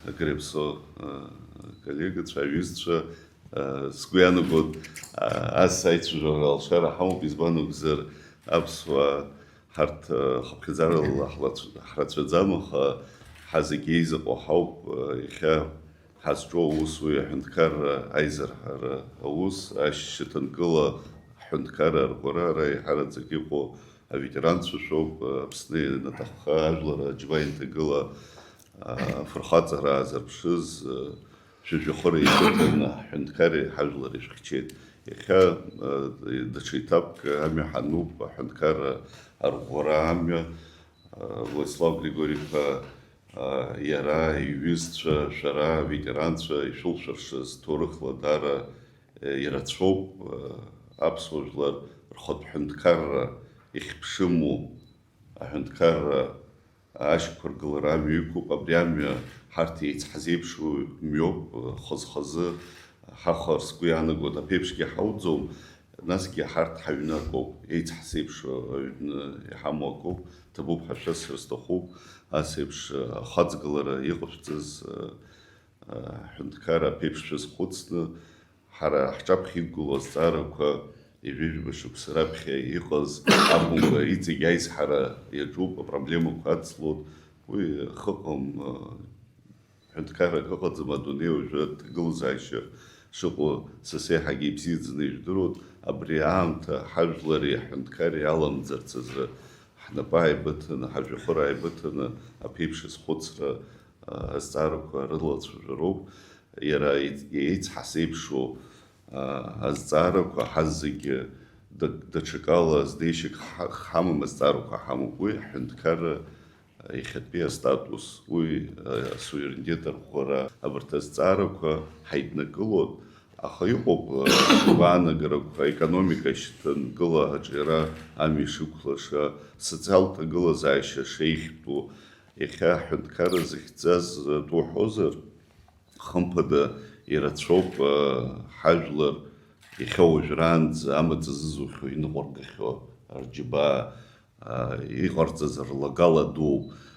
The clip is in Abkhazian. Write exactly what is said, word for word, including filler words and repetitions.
Агреԥсо коллегацәа, аҩызцәа, сгәы иаанагоит, ас аицәажәара алшара ҳамоуп, избан акәзар, аԥсуаа ҳарҭ хыԥхьаӡарала ҳрацәаӡам, аха ҳазегь еизыҟоу ҳауп. Иахьа ҳазҿу аус уи аҳәынҭқарра аизырҳара аус, ашьыҭанкыла ҳҳәынҭқарра арӷәӷәара, ара еиҳараӡак иҟоу аветеранцәа шәоуп, Аԥсны ианаҭахха ажәлар аџьба инҭагыла, афырхаҵара аазырԥшыз, шәыжәҩахыр еибыҭаны ҳҳәынҭқарреи ҳажәлари шәхьчеит. Иахьа даҽа етапк амҩа ҳануп, аҳәынҭқарра арӷәӷәара амҩа. Владислав Григори-иԥа, иара, иҩызцәа, шәара, аветеранцәа ишәылшәыршаз ҭоурыхла даара ирацәоуп. Аԥсуа жәлар рхатә ҳәынҭқарра ихьԥшыму аҳәынҭқарра ашьақәыргылара амҩа иқәуп. Абри амҩа ҳарҭ еицҳазеиԥшу мҩоуп, хаз-хазы ҳахар сгәы иаанагоит, аԥеиԥшгьы ҳауӡом, насгьы ҳарҭ ҳаҩны акоуп, еицҳазеиԥшу аҩны иҳамоу акоуп, ҭабуп ҳәа шәасҳәар сҭахуп, ас еиԥш ахаҵгылара иҟашәҵаз аҳәынҭқарра аԥеиԥш шәазхәыцны, ҳара ҳҿаԥхьа иқәгылоу азҵаарақәа ҩажәа шықәса раԥхьа иҟаз акәымкәа, иҵегь аизҳара иаҿуп, апроблемақәа ацлоит, уи хыҟам, ҳәынҭқаррак ыҟаӡам, адунеи уажәы аҭагылазаашьа шыҟоу са сеиҳагьы ибзиаӡаны ижәдыруеит, абри аамҭа ҳажәлари ҳҳәынҭқарреи аламӡырц азы ҳнапы ааибыҭаны, ҳажәҩахыр ааибыҭаны аԥеиԥш азхәыцра азҵаарақәа рылацәажәароуп. Иара еицҳазеиԥшу азҵаарақәа ҳазегьы даҽакала знеишьак ҳамам азҵаарақәа ҳамоуп. Уи ҳҳәынҭқарра иахьатәи астатус, уи асуверенитет арӷәӷәара, абарҭ азҵаарақәа ҳаиднакылоит. Аха иҟоуп агәаанагарақәа, аекономика шьҭанкыла аҿиара амҩа ишықәлаша, социалтә ҭагылазаашьа шеихьтәу. Иахьа аҳәынҭқарра зыхьӡаз атәы уҳәозар, хымԥада, ирацәоуп ҳажәлар иахьа уажәраанӡа амаҵ азызухьоу, иныҟәыргахьоу, рџьабаа иҟарҵаз рлагала дууп.